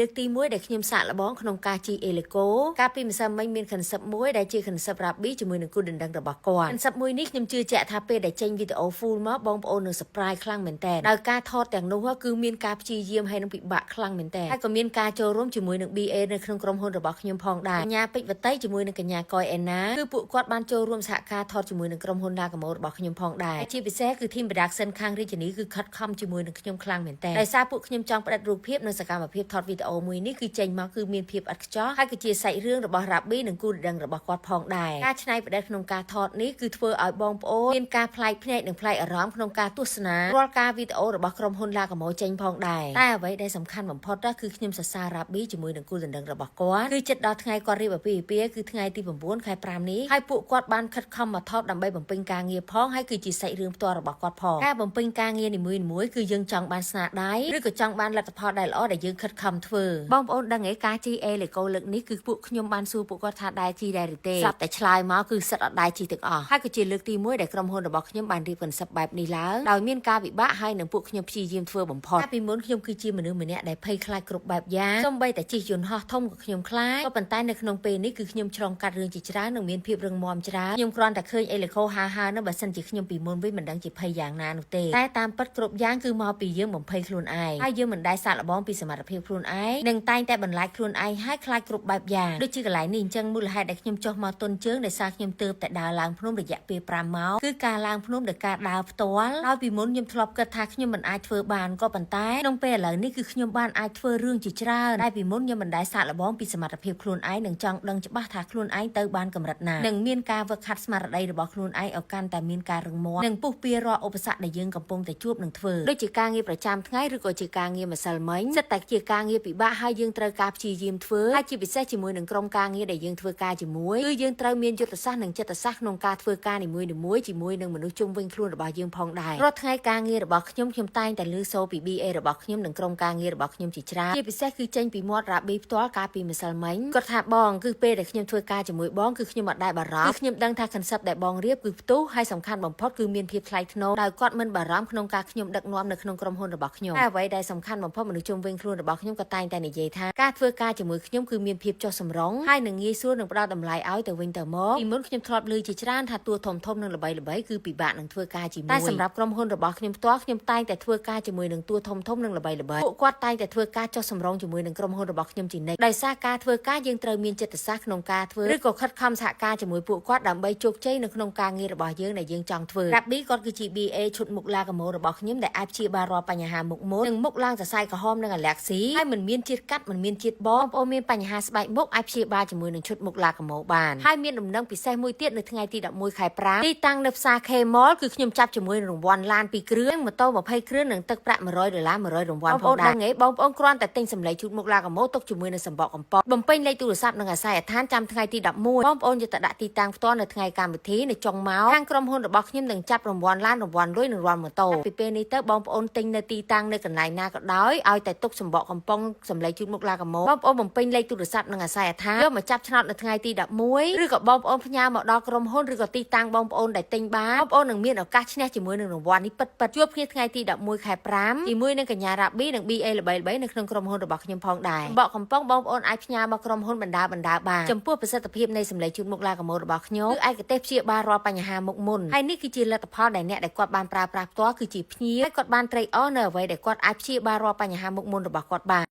លើកទី1ដែលខ្ញុំសាកល្បងក្នុងការជិះអេលីកូកាលពីម្សិលមិញមាន concept មួយដែលជា concept Rabbi ជាមួយនឹងគូដណ្ដឹងរបស់គាត់ concept មួយនេះខ្ញុំជឿជាក់ថាពេលដែលចេញវីដេអូ full មកបងប្អូននឹង surprise ខ្លាំងមែនតើដោយការថតទាំងនោះគឺមានការព្យាយាមហើយនឹងពិបាកខ្លាំងមែនតើហើយក៏មានការចូលរួមជាមួយនឹង BA នៅក្នុងក្រុមហ៊ុនរបស់ខ្ញុំផងដែរកញ្ញាពេជ្រវតីជាមួយនឹងកញ្ញាកយអេណាគឺពួកគាត់បានចូលរួមសហការថតជាមួយនឹងក្រុមហ៊ុនឡាកាម៉ូរបស់ខ្ញុំផងដែរជាពិសេសគឺ team production ខាងរាជធានីគឺខិតខំជាមួយនឹងខ្ញុំខ្លាំងមែនតើដោយសារពួកខ្ញុំចង់ផ្ដិតរូបភាពនិងសកម្មភាពថតវីដេអូមួយនេះគឺចេញមកគឺមានភាពឥតខ្ចោះហើយគឺជាសាច់រឿងរបស់ Rabbi និងគូដណ្ដឹងរបស់គាត់ផងដែរការច្នៃប្រឌិតក្នុងការថតនេះគឺធ្វើឲ្យបងប្អូនមានការប្លែកភ្នែកនិងប្លែកអារម្មណ៍ក្នុងការទស្សនារាល់ការវីដេអូរបស់ក្រុមហ៊ុនឡាកាម៉ូចេញផងដែរតែអ្វីដែលសំខាន់បំផុតគឺខ្ញុំសរសើរ Rabbi ជាមួយនឹងគូដណ្ដឹងរបស់គាត់គឺចិត្តដល់ថ្ងៃគាត់រៀបអាពាហ៍ពិពាហ៍គឺថ្ងៃទី9ខែ5នេះហើយពួកគាត់បានខិតខំមកថតដើម្បីបំពេញការងារផងហើយគឺជាសាច់រឿងផ្ទាល់របស់គាត់ផងការបំពេញការងារនីមួយៗគឺយើងចង់បានស្នាដៃឬក៏ចង់បានលទ្ធផលដែលល្អដែលយើងខិតខំធ្វើបងប្អូនដឹងឯការជិះអេលីកូលើកនេះគឺពួកខ្ញុំបានសួរពួកគាត់ថាដែរជិះដែរឬទេស្រាប់តែឆ្លើយមកគឺសិតអត់ដែរជិះទាំងអស់ហើយក៏ជាលើកទី1ដែលក្រុមហ៊ុនរបស់ខ្ញុំបានរៀប concept បែបនេះឡើងដោយមានការពិបាកហើយនឹងពួកខ្ញុំព្យាយាមធ្វើបំផុតកាលពីមុនខ្ញុំគឺជាមនុស្សម្នាក់ដែលភ័យខ្លាចគ្រប់បែបយ៉ាងសូម្បីតែជិះយន្តហោះធំក៏ខ្ញុំខ្លាចក៏ប៉ុន្តែនៅក្នុងពេលនេះគឺខ្ញុំឆ្លងកាត់រឿងជាច្រើននិងមានភាពរឹងមាំច្រើនខ្ញុំគ្រាន់តែឃើញអេលីកូហាហានោះបើសិនជាខ្ញុំពីមុនវិញមិនដឹងជាភ័យយ៉ាងណានោះទេតែតាមពិតគ្រប់យ៉ាងគឺមកពីយើងបំភ័យខ្លួនឯងហើយយើងមិនដែលសាកល្បងពីសមត្ថភាពខ្លួនឯងនិងតែងតែបន្លាចខ្លួនឯងហើយខ្លាចគ្រប់បែបយ៉ាងដូចជាកន្លែងនេះអញ្ចឹងមូលហេតុដែលខ្ញុំចុះមកទន់ជើងដោយសារខ្ញុំទើបតែដើរឡើងភ្នំរយៈពេល5ម៉ោងគឺការឡើងភ្នំដោយការដើរផ្ទាល់ដោយពីមុនខ្ញុំធ្លាប់គិតថាខ្ញុំមិនអាចធ្វើបានក៏ប៉ុន្តែក្នុងពេលឥឡូវនេះគឺខ្ញុំបានអាចធ្វើរឿងជាច្រើនដែលពីមុនខ្ញុំមិនដែលសាកល្បងពីសមត្ថភាពខ្លួនឯងនិងចង់ដឹងច្បាស់ថាខ្លួនឯងទៅបានកម្រិតណានិងមានការវឹកហាត់ស្មារតីរបស់ខ្លួនឯងឲ្យកាន់តែមានការរឹងមាំនិងពុះពៀរាល់ឧបសគ្គដែលយើងកំពុងតែជួបនឹងធ្វើដូចជាការងារប្រចាំថ្ងៃឬក៏ជាការងារម្សិលមិញសិតតែជាការងារពិបាកហើយយើងត្រូវការព្យាយាមធ្វើហើយជាពិសេសជាមួយនឹងក្រុមការងារដែលយើងធ្វើការជាមួយគឺយើងត្រូវមានយុទ្ធសាស្ត្រនិងចិត្តសាស្ត្រក្នុងការធ្វើការនីមួយៗជាមួយនឹងមនុស្សជុំវិញខ្លួនរបស់យើងផងដែររាល់ថ្ងៃការងាររបស់ខ្ញុំខ្ញុំតែងតែឮសូរពី BA របស់ខ្ញុំនិងក្រុមការងាររបស់ខ្ញុំជាច្រើនជាពិសេសគឺចេញពីមាត់រ៉ាប៊ីផ្ទាល់កាលពីម្សិលមិញគាត់ថាបងគឺពេលដែលខ្ញុំធ្វើការជាមួយបងគឺខ្ញុំអត់ដែលបារម្ភគឺខ្ញុំដឹងថា concept ដែលបងរៀបគឺផ្ទុះហើយសំខាន់បំផុតគឺមានភាពថ្លៃថ្នូរដោយគាត់មិនបារម្ភក្នុងការខ្ញុំដឹកនាំនៅក្នុងក្រុមហ៊ុនរបស់ខ្ញុំតែអ្វីដែលសំខាន់បំផុតមនុស្សជុំវិញខ្លួនរបស់ខ្ញុំក៏តែងតែនិយាយថាការធ្វើការជាមួយខ្ញុំគឺមានភាពចុះសម្រុងហើយនឹងងាយស្រួលនឹងផ្ដល់តម្លៃឲ្យទៅវិញទៅមកពីមុនខ្ញុំធ្លាប់ឮជាច្រើនថាតួធំធំនិងល្បីល្បីគឺពិបាកនឹងធ្វើការជាមួយតែសម្រាប់ក្រុមហ៊ុនរបស់ខ្ញុំផ្ទាល់ខ្ញុំតែងតែធ្វើការជាមួយនឹងតួធំធំនិងល្បីល្បីពួកគាត់តែងតែធ្វើការចុះសម្រុងជាមួយនឹងក្រុមហ៊ុនរបស់ខ្ញុំជានិច្ចដោយសារការធ្វើការយើងត្រូវមានចិត្តសាស្ត្រក្នុងការធ្វើឬក៏ខិតខំសហការជាមួយពួកគាត់ដើម្បីជោគជ័យនៅក្នុងការងាររបស់យើងដែលយើងចង់ធ្វើ Rabbi គាត់គឺជា BA ឈុតមុខឡាកាម៉ូរបស់ខ្ញុំដែលអាចព្យាបាលរាល់បញ្ហាមុខមុតនិងមុខឡើងសរសៃក្រហមនិងអាឡែកស៊ីហើយមិនមានជាតិកាត់មិនមានជាតិបងប្អូនមានបញ្ហាស្បែកមុខអាចព្យាបាលជាមួយនឹងឈុតមុខឡាកាម៉ូបានហើយមានដំណឹងពិសេសមួយទៀតនៅថ្ងៃទី11ខែ5ទីតាំងនៅផ្សារ K Mall គឺខ្ញុំចាប់ជាមួយនឹងរង្វាន់ឡាន2គ្រឿងម៉ូតូ20គ្រឿងនិងទឹកប្រាក់100ដុល្លារ100រង្វាន់ផងដែរបងបងប្អូនគ្រាន់តែទិញសម្លេងជូតមុខឡាកាម៉ូទុកជាមួយនឹងសម្បកកំប៉ុងបំពេញលេខទូរស័ព្ទនិងអាស័យដ្ឋានចាំថ្ងៃទី11បងប្អូនយកទៅដាក់ទីតាំងផ្ទាល់នៅថ្ងៃកម្មវិធីនៅចុងម៉ោងខាងក្រុមហ៊ុនរបស់ខ្ញុំនឹងចាប់រង្វាន់ឡានរង្វាន់លុយនិងរង្វាន់ម៉ូតូពីពេលនេះទៅបងប្អូនទិញនៅទីតាំងនៅកន្លែងណាក៏ដោយឲ្យតែទុកសម្បកកំប៉ុងសម្លេងជូតមុខឡាកាម៉ូបងប្អូនបំពេញលេខទូរស័ព្ទនិងអាស័យដ្ឋានយកមកចាប់ឆ្នោតនៅថ្ងៃទី11ឬក៏បងប្អូនផ្ញើមកដល់ក្រុមហ៊ុនឬក៏ទីតាំងបងប្អូនដែលទិញបានបងប្អូននឹងមានឱកាសឈ្នះជាមួយនឹងរង្វាន់នេះពិតពិតជួបគ្នាថ្ងៃទី11ខែ5ជាមួយនឹងកញ្ញារ៉ាប៊ីនិង BA ល្បីៗនៅក្នុងក្រុមហ៊ុនរបស់ខ្ញុំផងដែរបកកំប៉ុងបងប្អូនអាចផ្ញើមកក្រុមហ៊ុនបណ្ដាបណ្ដាបានចំពោះប្រសិទ្ធភាពនៃសម្លេងជូតមុខឡាកាម៉ូរបស់ខ្ញុំគឺឯកទេសព្យាបាលរាល់បញ្ហាមុខមុនហើយនេះគឺជាលទ្ធផលដែលអ្នកដែលគាត់បានប្រើប្រាស់ផ្ទាល់គឺជាភ្ញៀវហើយគាត់បានត្រេកអរនៅអ្វីដែលគាត់អាចព្យាបាលរាល់បញ្ហាមុខមុនរបស់គាត់បាន។